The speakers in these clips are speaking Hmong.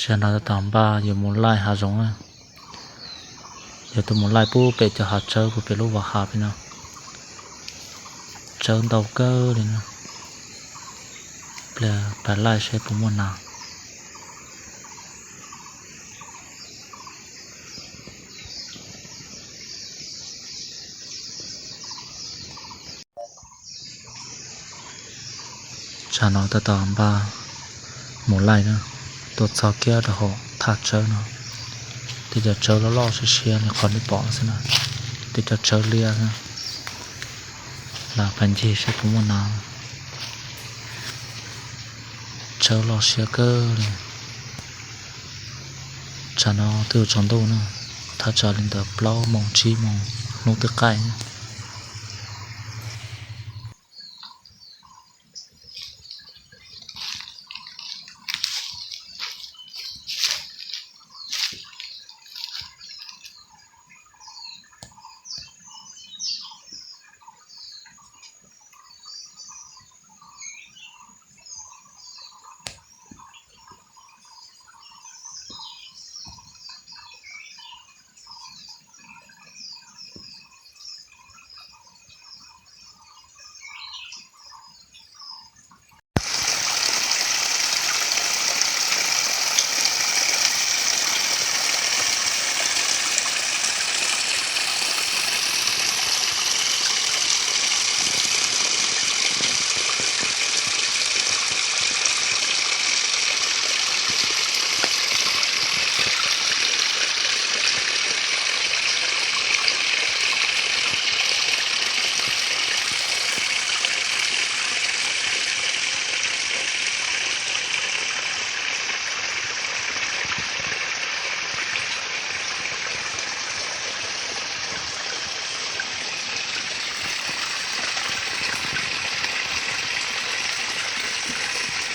Tsam no tab tom npaj yuav mus laij hav zoov na. Yuav tuaj mus laij pub pem cov hav tsawb puag pem lub vas hav pem no. Tsawb ntau kawg li na. Pliag pab laij seb puas muaj nas. Tsam no tab tom npaj mus laij na, tuaj txog kiag rau hauv thaj tsawb no. Tej cov tsawb loj loj siab siab li qhov nej pom xwb na, tej cov tsawb liab xwb. Lam pab ncig seb puas muaj nas. Tsawb loj siab kawg li. Tsam no twb yuav tsaus ntuj na, thaj tsam li ntawm plaub moos tsib moos hnub twb qaij.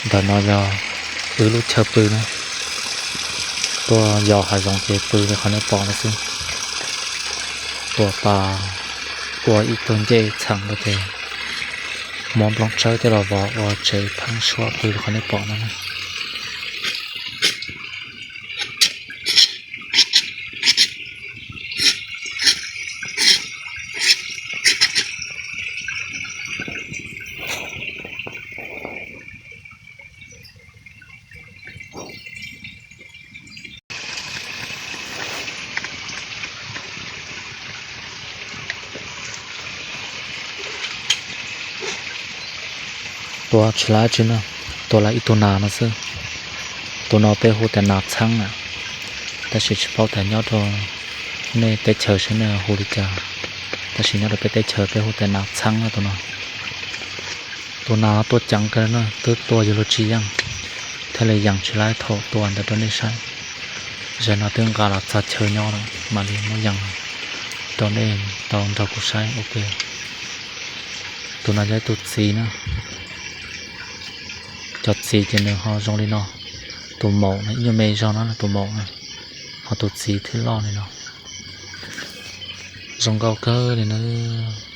Ntawm no yog wb lub chaw pw na. Tuaj yos hav zoov ces pw li qhov nej pom no xwb. Ua pa, ua ib tug ncej txheem rau ces muab nplooj tsawb coj los vov ua tsev pheeb suab pw li qhov nej pom no na. Tua tsis laib tsi na, tua laib ib tug nas no xwb. Tus no peb hu tias nas txheeb na, tab sis tsis paub tias nyob rau nej teb chaws seb nej hu li cas, tab sis nyob rau peb teb chaws peb hu tias nas txheeb na tus no. Tus nas tuaj ceev kawg na, twb tua yuav luag tsis yeej, thiaj li yees tsis laib thaum tua ntawd rau nej saib. Zaum no twb nqa los txog chaw nyob lawm mam li muab yees rau nej tau nrog kuv saib ua ke. Tus no yog ib tug txiv na. Cov txiv ces nws ho zoo li no. Tus maum no ib nyuag me zog no tus maum na, ho tus txiv thiaj loj li no. Zoo nkauj kawg li nawb.